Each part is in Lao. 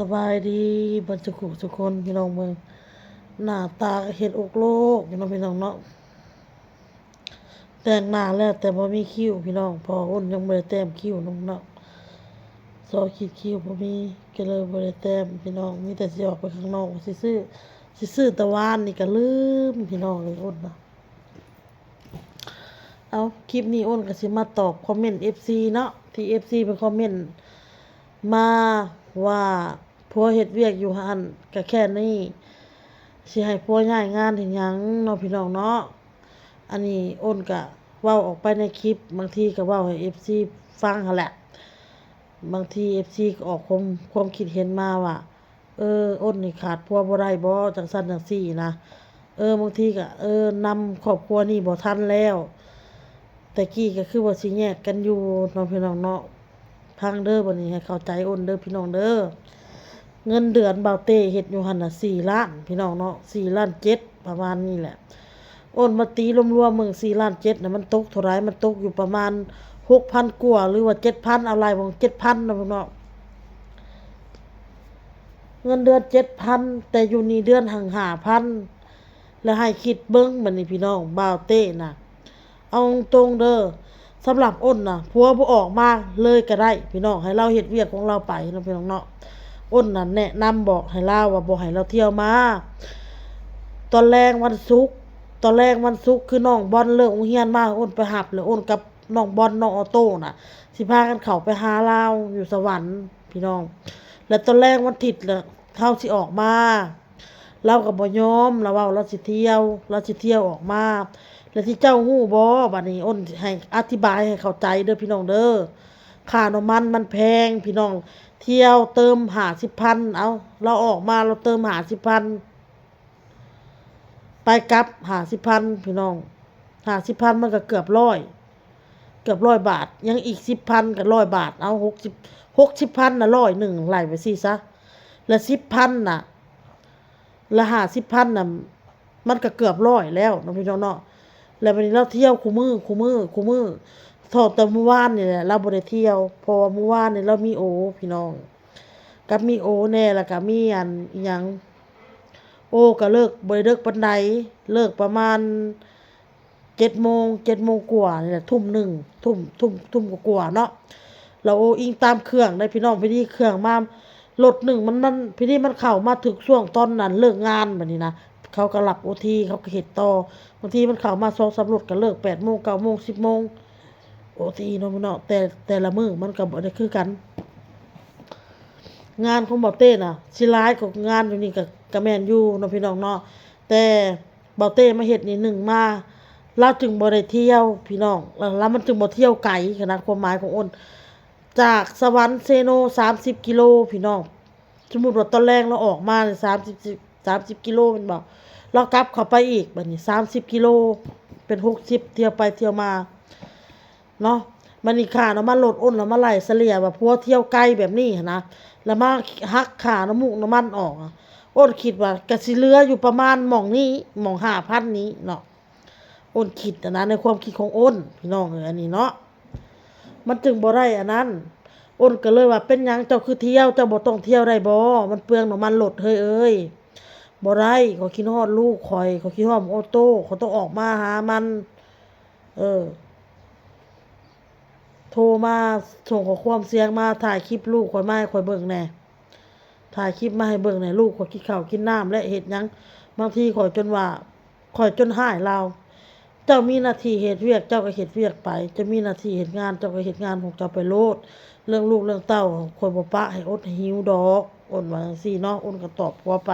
ສະບາຍດີເບິດສູ່ຜູ້ສູ່ຄົນ ພີ່ນ້ອງເບິ່ງ ໜ້າຕາເຮັດອົກໂລກຢູ່ເນາະ ພີ່ນ້ອງເນາະ. ແຕ່ງໜ້າແລ້ວແຕ່ບໍ່ມີຄິ້ວພີ່ນ້ອງ ເພາະວ່າອ້ນຍັງບໍ່ໄດ້ແຕ້ມຄິ້ວນ້ອງເນາະ ຊໍຄິດຄິ້ວບໍ່ມີ ກໍເລີຍບໍ່ໄດ້ແຕ້ມພີ່ນ້ອງ ມີແຕ່ຊິອອກໄປຂ້າງນອກ ຊິຊື້ ຊິຊື້ແຕ່ວານນີ້ກໍລືມພີ່ນ້ອງເອີຍ ອ້ນນະ. ເອົາ ຄລິບນີ້ອ້ນກໍຊິມາຕອບຄອມເມັນເອັຟຊີເນາະ ທີ່ເອັຟຊີເພິ່ນຄອມເມັນມາວ່າ ຜົວເຮັດວຽກຢູ່ຫັ້ນກໍແຄ່ນີ້ ຊິໃຫ້ຜົວຍ້າຍງານເຮັດຫຍັງເນາະ ພີ່ນ້ອງເນາະ. ອັນນີ້ອ້ນກະເວົ້າອອກໄປໃນຄລິບ ບາງທີກະເວົ້າໃຫ້ເອັຟຊີຟັງຫັ້ນແຫຼະ ບາງທີເອັຟຊີກໍອອກຄວາມ ຄວາມຄິດເຫັນມາວ່າ ເອີ ອ້ນນີ້ຂາດຜົວບໍ່ໄດ້ບໍ ຈັ່ງຊັ້ນຈັ່ງຊີ້ນະ. ເອີ ບາງທີກະ ເອີ ນຳຄອບຄົວນີ້ບໍ່ທັນແລ້ວ ແຕ່ກີ້ກໍຄືວ່າຊິແຍກກັນຢູ່ເນາະ ພີ່ນ້ອງເນາະ. ຟັງເດີ ບັດນີ້ໃຫ້ເຂົ້າໃຈອ້ນເດີ ພີ່ນ້ອງເດີ. ເງິນເດືອນບ່າວເຕ້ເຮັດຢູ່ຫັ້ນນະສີ່ລ້ານ ພີ່ນ້ອງເນາະ ສີ່ລ້ານເຈັດ ປະມານນີ້ແຫຼະ. ໂອນມາຕີລວມໆເບິ່ງ ສີ່ລ້ານເຈັດນະ ມັນຕົກເທົ່າໃດ? ມັນຕົກຢູ່ປະມານຫົກພັນກວ່າ ຫຼືວ່າເຈັດພັນ ເອົາໄລ່ເບິ່ງ ເຈັດພັນເນາະ ເນາະ. ເງິນເດືອນເຈັດພັນ ແຕ່ຢູ່ນີ້ເດືອນຫັ້ນຫ້າພັນ ແລ້ວໃຫ້ຄິດເບິ່ງບັດນີ້ ພີ່ນ້ອງ ບ່າວເຕ້ນະ ເອົາຕົງໆເດີ ສຳລັບອ້ນນະ ຜົວບໍ່ອອກມາເລີຍກໍໄດ້ພີ່ນ້ອງ ໃຫ້ລາວເຮັດວຽກຂອງລາວໄປເນາະ ພີ່ນ້ອງເນາະ. ອ້ນນະແນະນຳບອກໃຫ້ລາວວ່າບໍ່ໃຫ້ລາວທ່ຽວມາ ຕອນແລງວັນສຸກ ຕອນແລງວັນສຸກ ຄືນ້ອງບອນເລີກໂຮງຮຽນມາ ອ້ນໄປຮັບ ແລ້ວອ້ນກັບນ້ອງບອນ ນ້ອງອໍໂຕ້ນະ ຊິພາກັນເຂົ້າໄປຫາລາວຢູ່ສະຫວັນພີ່ນ້ອງ. ແລ້ວຕອນແລງວັນທິດ ແລ້ວເຮົາຊິອອກມາ ລາວກໍບໍ່ຍອມ ລາວເວົ້າລາວຊິທ່ຽວ ລາວຊິທ່ຽວອອກມາ. ແລ້ວທີ່ເຈົ້າຮູ້ບໍ່ ບັດນີ້ອ້ນໃຫ້ອະທິບາຍໃຫ້ເຂົ້າໃຈເດີພີ່ນ້ອງເດີ ຄ່ານ້ຳມັນມັນແພງພີ່ນ້ອງ. ທ່ຽວເຕີມຫ້າສິບພັນ ເອົາ ລາວອອກມາລາວເຕີມຫ້າສິບພັນ ໄປກັບຫ້າສິບພັນພີ່ນ້ອງ ຫ້າສິບພັນມັນກໍເກືອບຮ້ອຍ ເກືອບຮ້ອຍບາດ ຍັງອີກສິບພັນກໍຮ້ອຍບາດ ເອົາ ຫົກສິບ ຫົກສິບພັນນະ ຮ້ອຍໜຶ່ງ ໄລ່ໄປຊີ້ຊະ ແລ້ວສິບພັນນະ ແລ້ວຫ້າສິບພັນນະ ມັນກໍເກືອບຮ້ອຍແລ້ວເນາະ ພີ່ນ້ອງເນາະ. ແລ້ວບັດນີ້ລາວທ່ຽວຄູ່ມື້ ຄູ່ມື້ ຄູ່ມື້ ເທົ່າແຕ່ມື້ວານນີ້ແຫຼະ ລາວບໍ່ໄດ້ທ່ຽວ ເພາະວ່າມື້ວານນີ້ລາວມີໂອ ພີ່ນ້ອງ ກັບມີໂອແດ່ ແລ້ວກໍມີອັນ ອີຫຍັງ ໂອ ກໍເລີກບໍ່ໄດ້ເດິກປານໃດ ເລີກປະມານເຈັດໂມງ ເຈັດໂມງກວ່ານີ້ແຫຼະ ທຸ່ມໜຶ່ງ ທຸ່ມ ທຸ່ມ ທຸ່ມກວ່າໆເນາະ. ແລ້ວໂອອີງຕາມເຄື່ອງໄດ໋ພີ່ນ້ອງ ພໍດີເຄື່ອງມາ ລົດໜຶ່ງມັນ ມັນ ພໍດີມັນເຂົ້າມາຖືກຊ່ວງຕອນນັ້ນເລີກງານ ບັດນີ້ນະ ເຂົາກໍຮັບໂອທີ ເຂົາກໍເຮັດຕໍ່ ບາງທີມັນເຂົ້າມາສອງສາມລົດ ກໍເລີກແປດໂມງ ເກົ້າໂມງ ສິບໂມງ ໂອທີເນາະ ເນາະ ແຕ່ ແຕ່ລະມື້ມັນກໍບໍ່ໄດ້ຄືກັນ. ງານຂອງບ່າວເຕ້ນະ ຊິຫຼາຍກວ່າງານຢູ່ນີ້ກໍ ກໍແມ່ນຢູ່ເນາະ ພີ່ນ້ອງເນາະ ແຕ່ບ່າວເຕ້ມາເຮັດນີ້ ໜຶ່ງມາ ລາວຈຶ່ງບໍ່ໄດ້ທ່ຽວ ພີ່ນ້ອງ ລະ ລະມັນຈຶ່ງບໍ່ທ່ຽວໄກຫັ້ນນະ ຄວາມໝາຍຂອງອ້ນ ຈາກສະຫວັນເຊໂນ ສາມສິບກິໂລ ພີ່ນ້ອງ. ສົມມຸດວ່າຕອນແລງລາວອອກມາ ສາມສິບ ສາມສິບກິໂລແມ່ນບໍ່ ລາວກັບເຂົ້າໄປອີກ ບັດນີ້ສາມສິບກິໂລ ເປັນຫົກສິບ ທ່ຽວໄປທ່ຽວມາເນາະ. ບັດນີ້ຄ່ານ້ຳມັນລົດ ອ້ນລະມາໄລ່ສະເລ່ຍວ່າຜົວທ່ຽວໄກແບບນີ້ຫັ້ນນະ ລະມາຫັກຄ່ານ້ຳມູກນ້ຳມັນອອກ ອ້ນຄິດວ່າກະຊິເຫຼືອຢູ່ປະມານໝ່ອງນີ້ ໝ່ອງຫ້າພັນນີ້ເນາະ. ອ້ນຄິດຫັ້ນນະ ໃນຄວາມຄິດຂອງອ້ນ ພີ່ນ້ອງເອີຍ ອັນນີ້ເນາະ ມັນຈຶ່ງບໍ່ໄດ້ອັນນັ້ນ. ອ້ນກໍເລີຍວ່າ ເປັນຫຍັງເຈົ້າຄືທ່ຽວ ເຈົ້າບໍ່ຕ້ອງທ່ຽວໄດ້ບໍ່ ມັນເປືອງນ້ຳມັນລົດເຮີ້ຍເອີຍ. ບໍ່ໄດ້ ຂ້ອຍຄິດຮອດລູກຂ້ອຍ ຂ້ອຍຄິດຮອດໂອໂຕ້ ຂ້ອຍຕ້ອງອອກມາຫາມັນ ເອີ ໂທມາ ສົ່ງຂໍ້ຄວາມສຽງມາ ຖ່າຍຄລິບລູກຂ້ອຍມາໃຫ້ຂ້ອຍເບິ່ງແດ່ ຖ່າຍຄລິບມາໃຫ້ເບິ່ງແດ່ ລູກຂ້ອຍກິນເຂົ້າກິນນ້ຳ ແລະ ເຮັດຫຍັງ. ບາງທີຂ້ອຍຈົນວ່າ ຂ້ອຍຈົນຮ້າຍລາວ ເຈົ້າມີໜ້າທີ່ເຮັດວຽກ ເຈົ້າກໍເຮັດວຽກໄປ ເຈົ້າມີໜ້າທີ່ເຮັດງານ ເຈົ້າກໍເຮັດງານຂອງເຈົ້າໄປໂລດ ເລື່ອງລູກເລື່ອງເຕົ້າ ຂ້ອຍບໍ່ປະໃຫ້ອົດໃຫ້ຫິວດອກ ອ້ນວ່າຈັ່ງຊີ້ເນາະ. ອ້ນກໍຕອບຜົວໄປ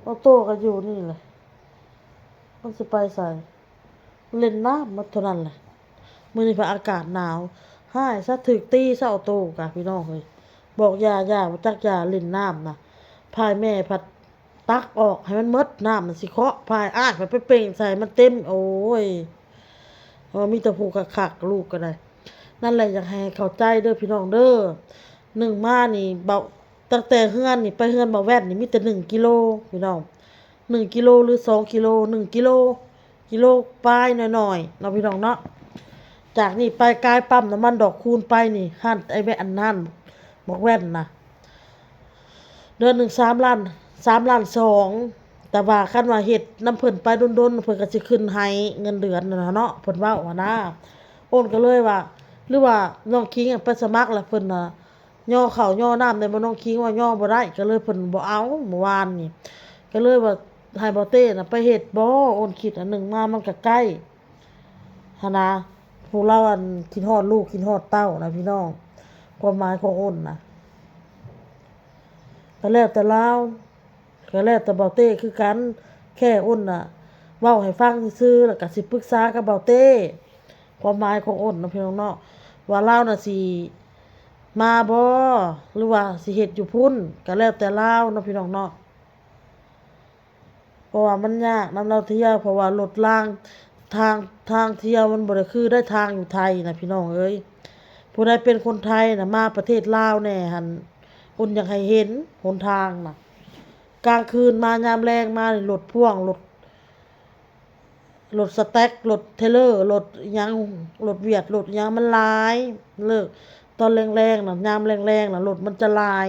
ອອໂຕ້ກໍຢູ່ນີ້ແຫຼະ ມັນຊິໄປໃສ? ເລ່ນນ້ຳໝົດເທົ່ານັ້ນແຫຼະ. ມື້ນີ້ພັດອາກາດໜາວ ຮ້າຍຊະ ຖືກຕີຊະ ອອໂຕ້ກະ ພີ່ນ້ອງເອີຍ. ບອກຢ່າ ຢ່າ ບໍ່ຈັກຢ່າ ເລ່ນນ້ຳນະ ພາຍແມ່ພັດຕັກອອກໃຫ້ມັນໝົດ ນ້ຳມັນຊິເຄາະ ພາຍອ້າຍພັດໄປເປັ່ງໃສ່ມັນເຕັມ ໂອ້ຍ ເອີ ມີແຕ່ຜູ້ຄັກໆ ລູກກໍໄດ້. ນັ້ນແຫຼະ ຢາກໃຫ້ເຂົ້າໃຈເດີພີ່ນ້ອງເດີ. ໜຶ່ງມານີ້ ເບົາ ຕັ້ງແຕ່ເຮືອນນີ້ໄປເຮືອນບ່າວແວ່ນນີ້ ມີແຕ່ໜຶ່ງກິໂລພີ່ນ້ອງ ໜຶ່ງກິໂລ ຫຼື ສອງກິໂລ ໜຶ່ງກິໂລ ກິໂລປາຍໜ້ອຍໆເນາະ ພີ່ນ້ອງເນາະ. ຈາກນີ້ໄປກາຍປ້ຳນ້ຳມັນດອກຄູນໄປນີ້ ຮ້ານໄອ້ແວ່ນ ອັນນັ້ນ ບັກແວ່ນນະ ເດືອນໜຶ່ງສາມລ້ານ ສາມລ້ານສອງ. ແຕ່ວ່າຄັນວ່າເຮັດນຳເພິ່ນໄປດົນໆ ເພິ່ນກໍຊິຂຶ້ນໃຫ້ເງິນເດືອນຫັ້ນນະເນາະ ເພິ່ນເວົ້າຫັ້ນນະ. ໂອນກໍເລີຍວ່າ ຫຼືວ່ານ້ອງຄິງໄປສະໝັກແລ້ວເພິ່ນນະ ຍໍເຂົ້າຍໍນ້ຳໄດ້ບໍ່ນ້ອງຄິງ? ວ່າຍໍບໍ່ໄດ້ ກໍເລີຍເພິ່ນບໍ່ເອົາເມື່ອວານນີ້ ກໍເລີຍວ່າໃຫ້ບ່າວເຕ້ນະໄປເຮັດບໍ່? ໂອນຄິດອັນໜຶ່ງມາມັນກໍໃກ້ຫັ້ນນະ ຜູ້ລາວອັນຄິດຮອດລູກຄິດຮອດເຕົ້ານະພີ່ນ້ອງ. ຄວາມໝາຍຂອງໂອນນະ ກໍແລ້ວແຕ່ລາວ ກໍແລ້ວແຕ່ບ່າວເຕ້ຄືກັນ. ແຄ່ໂອນນະເວົ້າໃຫ້ຟັງຊື່ໆ ແລ້ວກໍຊິປຶກສາກັບບ່າວເຕ້. ຄວາມໝາຍຂອງໂອນນະພີ່ນ້ອງເນາະ ວ່າລາວນະຊິມາບໍ່ ຫຼືວ່າຊິເຮັດຢູ່ພຸ້ນ ກໍແລ້ວແຕ່ລາວເນາະພີ່ນ້ອງເນາະ. ເພາະວ່າມັນຍາກນຳລາວທ່ຽວ ເພາະວ່າລົດລາງ ທາງ ທາງທ່ຽວມັນບໍ່ໄດ້ຄືໄດ້ທາງຢູ່ໄທນະພີ່ນ້ອງເອີຍ. ຜູ້ໃດເປັນຄົນໄທນະ ມາປະເທດລາວແດ່ຫັ້ນ ໂອນຢາກໃຫ້ເຫັນຫົນທາງນະ. ກາງຄືນມາ ຍາມແລງມານີ້ ລົດພ່ວງ ລົດ ລົດສະແຕັກ ລົດເທເລີ ລົດອີ່ຫຍັງ ລົດຫວຽດ ລົດອີ່ຫຍັງມັນຫຼາຍ. ເລີກຕອນແລງໆນະ ຍາມແລງໆນະ ລົດມັນຈະຫຼາຍ.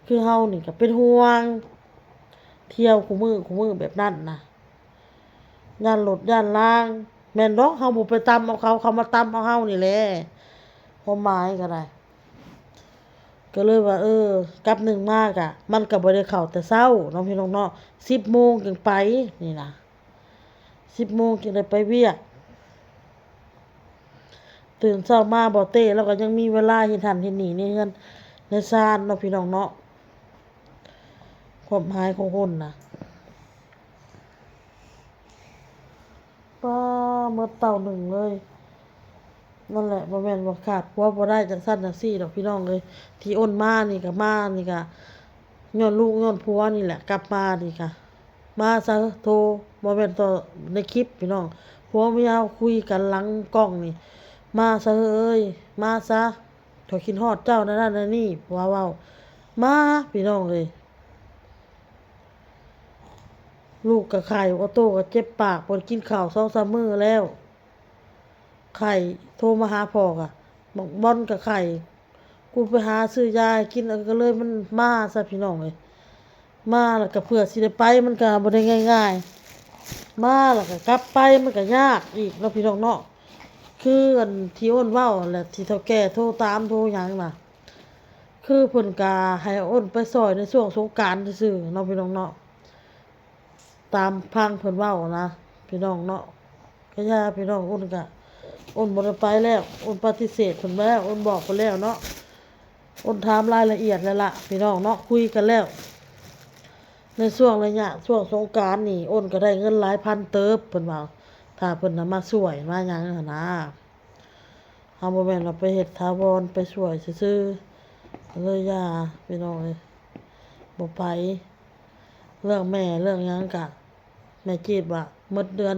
ຄືເຮົານີ້ກໍເປັນຫ່ວງ ທ່ຽວຄູ່ມື້ຄູ່ມື້ແບບນັ້ນນະ ຢ້ານລົດຢ້ານລາງ. ແມ່ນດອກ ເຮົາບໍ່ໄປຕຳເອົາເຂົາ ເຂົາມາຕຳເອົາເຮົານີ້ແຫຼະ ຄວາມໝາຍກໍໄດ້. ກໍເລີຍວ່າ ເອີ ກັບໜຶ່ງມາກະ ມັນກໍບໍ່ໄດ້ເຂົ້າແຕ່ເຊົ້າເນາະພີ່ນ້ອງເນາະ ສິບໂມງຈຶ່ງໄປນີ້ນະ ສິບໂມງຈຶ່ງໄດ້ໄປວຽກ. ຕື່ນເຊົ້າມາບໍ່ເຕ້ ລາວກໍຍັງມີເວລາເຮັດຫັ້ນເຮັດນີ້ໃນເຮືອນໃນຊານເນາະພີ່ນ້ອງເນາະ. ຄວາມໝາຍຂອງຄົນນະ ປ້າ ໝົດເຕົ້າໜຶ່ງເລີຍ. ນັ້ນແຫຼະ ບໍ່ແມ່ນວ່າຂາດຜົວບໍ່ໄດ້ ຈັ່ງຊັ້ນຈັ່ງຊີ້ດອກພີ່ນ້ອງເອີຍ. ທີ່ໂອນມານີ້ກະ ມານີ້ກະຍ້ອນລູກຍ້ອນຜົວນີ້ແຫຼະ. ກັບມານີ້ກະ ມາຊະ ໂທ ບໍ່ແມ່ນຕໍ່ໃນຄລິບພີ່ນ້ອງ ຜົວເມຍເຮົາຄຸຍກັນຫຼັງກ້ອງນີ້. ມາຊະເຮີ້ຍ ມາຊະ ຂ້ອຍຄິດຮອດເຈົ້າ ແນວນັ້ນແນວນີ້ ຜົວເວົ້າ. ມາ ພີ່ນ້ອງເອີຍ ລູກກະໄຂ້ ອອໂຕ້ກະເຈັບປາກ ບໍ່ໄດ້ກິນເຂົ້າສອງສາມມື້ແລ້ວ ໄຂ້. ໂທມາຫາພໍ່ກະ ບັກບອນກະໄຂ້ ກູໄປຫາຊື້ຢາໃຫ້ກິນ ກໍເລີຍມັນມາຊະພີ່ນ້ອງເອີຍ. ມາແລ້ວກະເພື່ອຊິໄດ້ໄປ ມັນກະບໍ່ໄດ້ງ່າຍໆ ມາແລ້ວກະກັບໄປ ມັນກະຍາກອີກເນາະພີ່ນ້ອງເນາະ. ຄືອັນທີ່ໂອນເວົ້າຫັ້ນແຫຼະ ທີ່ເຖົ້າແກ່ໂທຕາມໂທຫຍັງນະ ຄືເພິ່ນກະໃຫ້ໂອນໄປຊ່ອຍໃນຊ່ວງສົງການຊື່ໆເນາະພີ່ນ້ອງເນາະ. ຕາມຟັງເພິ່ນເວົ້ານະພີ່ນ້ອງເນາະ. ກະຢ່າພີ່ນ້ອງ ໂອນກະ ໂອນບໍ່ໄດ້ໄປແລ້ວ ໂອນປະຕິເສດເພິ່ນແລ້ວ ໂອນບອກເພິ່ນແລ້ວເນາະ. ໂອນຖາມລາຍລະອຽດແລ້ວລະພີ່ນ້ອງເນາະ ຄຸຍກັນແລ້ວ. ໃນຊ່ວງໄລຍະຊ່ວງສົງການນີ້ ໂອນກໍໄດ້ເງິນຫຼາຍພັນເຕີບ ເພິ່ນວ່າ ຖ້າເພິ່ນນະມາຊ່ວຍມາຫຍັງຫັ້ນນະ. ເຮົາບໍ່ແມ່ນວ່າໄປເຮັດຖາວອນ ໄປຊ່ວຍຊື່ໆ ກໍເລີຍຢ່າພີ່ນ້ອງເອີຍ ບໍ່ໄປ. ເລື່ອງແມ່ເລື່ອງຫຍັງກະ ແມ່ຈີດວ່າໝົດເດືອນ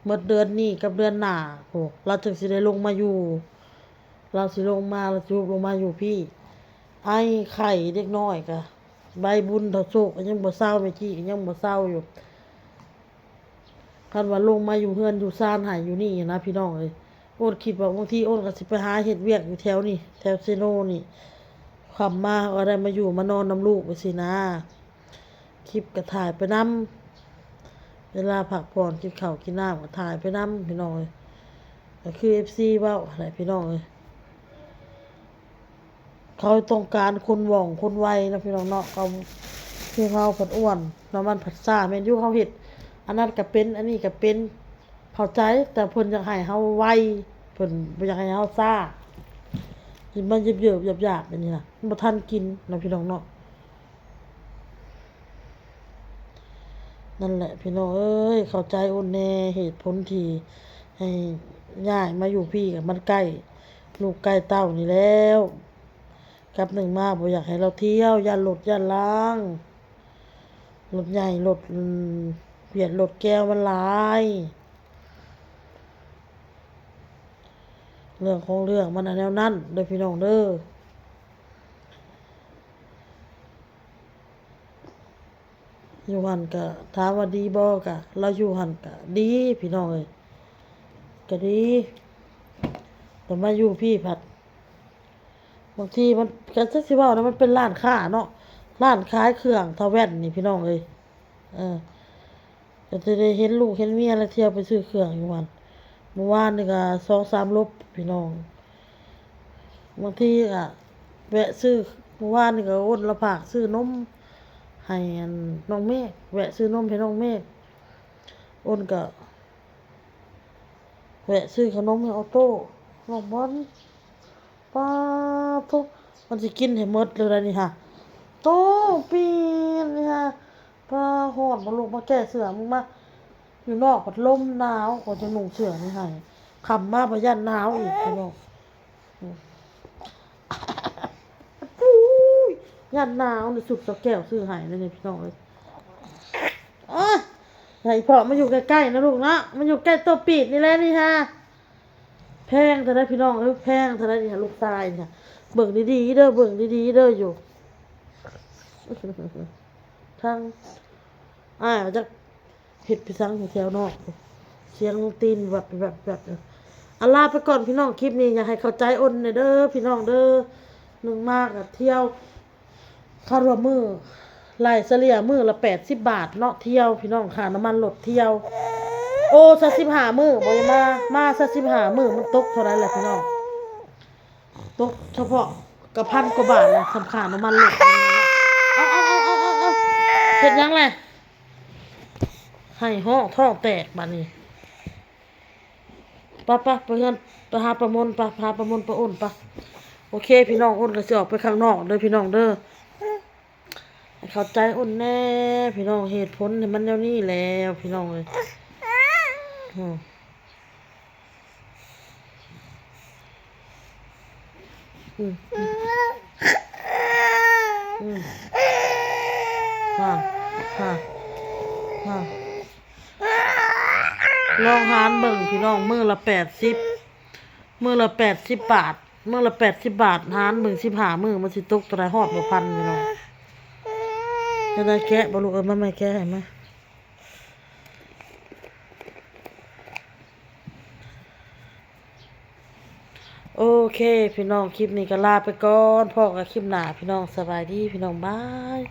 ໝົດເດືອນນີ້ກັບເດືອນໜ້າພຸ້ນ ລາວຈຶ່ງຊິໄດ້ລົງມາຢູ່ ລາວຊິລົງມາ ລາວຊິຮຸບລົງມາຢູ່ພີ້. ໄອໄຂ້ເດັກນ້ອຍກະ ໃບບຸນເຖົ້າໂຊກກໍຍັງບໍ່ເຊົາ ແມ່ຈີດກໍຍັງບໍ່ເຊົາຢູ່. ຄັນວ່າລົງມາຢູ່ເຮືອນຢູ່ຊານໃຫ້ຢູ່ນີ້ນະພີ່ນ້ອງເອີຍ ໂອນຄິດວ່າບາງທີໂອນກໍຊິໄປຫາເຮັດວຽກຢູ່ແຖວນີ້ ແຖວເຊໂນນີ້ ຄ່ຳມາເຮົາກໍໄດ້ມາຢູ່ມານອນນຳລູກໄປຊີ້ນະ. ຄລິບກໍຖ່າຍໄປນຳ ເວລາພັກຜ່ອນກິນເຂົ້າກິນນ້ຳກໍຖ່າຍໄປນຳພີ່ນ້ອງເອີຍ. ກໍຄືເອັຟຊີເວົ້າຫັ້ນແຫຼະພີ່ນ້ອງເອີຍ. ເຂົາຕ້ອງການຄົນວ່ອງຄົນໄວເນາະພີ່ນ້ອງເນາະ. ເຂົາ ຄືເຮົາພັດອ້ວນ ແລ້ວມັນພັດຊ້າ. ແມ່ນຢູ່ເຮົາເຮັດອັນນັ້ນກະເປັນ ອັນນີ້ກະເປັນ ເຂົ້າໃຈ ແຕ່ເພິ່ນຢາກໃຫ້ເຮົາໄວ ເພິ່ນບໍ່ຢາກໃຫ້ເຮົາຊ້າ. ຊິມາເຍີບໆຢາບໆແບບນີ້ນະ ມັນບໍ່ທັນກິນເນາະພີ່ນ້ອງເນາະ. ນັ້ນແຫຼະພີ່ນ້ອງເອີຍ ເຂົ້າໃຈໂອນແດ່ ເຫດຜົນທີ່ໃຫ້ຍ້າຍມາຢູ່ພີ້ ກໍມັນໃກ້ລູກໃກ້ເຕົ້ານີ້ແລ້ວ. ກັບໜຶ່ງມາບໍ່ຢາກໃຫ້ລາວທ່ຽວ ຢ້ານລົດຢ້ານລາງ ລົດໃຫຍ່ ລົດ ອືມ ຫວຽດ ລົດແກ່ວມັນຫຼາຍ. ເລື່ອງຂອງເລື່ອງມັນແນວນັ້ນເດີພີ່ນ້ອງເດີ. ຢູ່ຫັ້ນກະ ຖາມວ່າດີບໍ່ ກະລາວຢູ່ຫັ້ນກະດີພີ່ນ້ອງເອີຍ ກະດີ. ກໍມາຢູ່ພີ້ພັດ ບາງທີມັນ ກໍຈັກຊິເວົ້ານະ ມັນເປັນຮ້ານຄ້າເນາະ ຮ້ານຂາຍເຄື່ອງທ້າວແວ່ນນີ້ພີ່ນ້ອງເອີຍ. ເອີ ກໍຈະໄດ້ເຫັນລູກເຫັນເມຍ ແລະ ທ່ຽວໄປຊື້ເຄື່ອງຢູ່ຫັ້ນ. ມື້ວານນີ້ກໍສອງສາມລົບພີ່ນ້ອງ ບາງທີກໍແວະຊື້ ມື້ວານນີ້ກໍອ້ນລະຝາກຊື້ນົມໃຫ້ອັນນ້ອງເມກ ແວະຊື້ນົມໃຫ້ນ້ອງເມກ ອ້ນກໍ ແວະຊື້ຂະໜົມໃຫ້ອອໂຕ້ ນ້ອງບອນ. ປາໂທ້ ມັນຊິກິນໃຫ້ໝົດເລີຍນະນີ້ຫາ ໂຕ້ປີນນີ້ຫາ. ປາ ຮ້ອນບໍ່ລູກ ມາແກ້ເສື້ອ ມຶງມາ ຢູ່ນອກພັດລົມໜາວ ຂ້ອຍຈະນຸ່ງເສື້ອນີ້ໃຫ້ ຄ່ຳມາບໍ່ຢ້ານໜາວອີກພີ່ນ້ອງ. ອືມ ອຸ້ຍ ຢ້ານໜາວນີ້ ຊຸດສາວແກ້ວຊື້ໃຫ້ນະນີ້ພີ່ນ້ອງເອີຍ. ໂອ້ຍ ໃຫ້ພໍ່ມາຢູ່ໃກ້ໆນະລູກເນາະ ມາຢູ່ໃກ້ໂຕປີດນີ້ແຫຼະນີ້ຫາ. ແພງເທົ່າໃດພີ່ນ້ອງເອີຍ ແພງເທົ່າໃດນີ້ຫາ ລູກຊາຍນີ້ຫາ. ເບິ່ງດີໆເດີ ເບິ່ງດີໆເດີຢູ່ ທາງອ້າຍວ່າຈັກ ເຮັດໄປສັງຢູ່ແຖວນອກ ສຽງຕີນແວັບໆໆ. ອາ ລາໄປກ່ອນພີ່ນ້ອງ ຄລິບນີ້ຢາກໃຫ້ເຂົ້າໃຈອ້ນແດ່ເດີພີ່ນ້ອງເດີ. ໜຶ່ງມາກໍທ່ຽວ ຄາດວ່າມື້ ໄລ່ສະເລ່ຍມື້ລະແປດສິບບາດເນາະ ທ່ຽວພີ່ນ້ອງ ຄ່ານ້ຳມັນລົດທ່ຽວ. ໂອ້ ຊາວສິບຫ້າມື້ບໍ່ໄດ້ມາ ມາຊາວສິບຫ້າມື້ ມັນຕົກເທົ່າໃດລະພີ່ນ້ອງ? ຕົກສະເພາະກະພັນກວ່າບາດລະ ສ່ຳຄ່ານ້ຳມັນລົດ. ເອົາໆໆໆໆ ເຮັດຫຍັງແລະ? ໄຫ້ຮ້ອງທ້ອງແຕກບາດນີ້. ປະ ປະ ໄປເຮືອນ ໄປຫາປ້າມົນ ປະ ຫາປ້າມົນ ປ້າອ້ນ ປະ. ໂອເຄພີ່ນ້ອງ ອ້ນກໍຊິອອກໄປຂ້າງນອກເດີພີ່ນ້ອງເດີ. ໃຫ້ເຂົ້າໃຈອ້ນແດ່ພີ່ນ້ອງ ເຫດຜົນນີ້ມັນແນວນີ້ແຫຼະພີ່ນ້ອງເອີຍ. ອືມ ອືມ ອືມ ອືມ ຫາ ຫາ ຫາ ລອງຫານເບິ່ງພີ່ນ້ອງ ມື້ລະແປດສິບ ມື້ລະແປດສິບບາດ ມື້ລະແປດສິບບາດ ຫານເບິ່ງສິບຫ້າມື້ ມັນຊິຕົກເທົ່າໃດ ຮອດບໍ່ພັນພີ່ນ້ອງ. ຈະໄດ້ແກະບໍ່ລູກເອີຍ ມາແມ່ແກະໃຫ້ມາ. ໂອເຄພີ່ນ້ອງ ຄລິບນີ້ກໍລາໄປກ່ອນ ພໍ້ກັນຄລິບໜ້າພີ່ນ້ອງ ສະບາຍດີພີ່ນ້ອງ ບາຍ.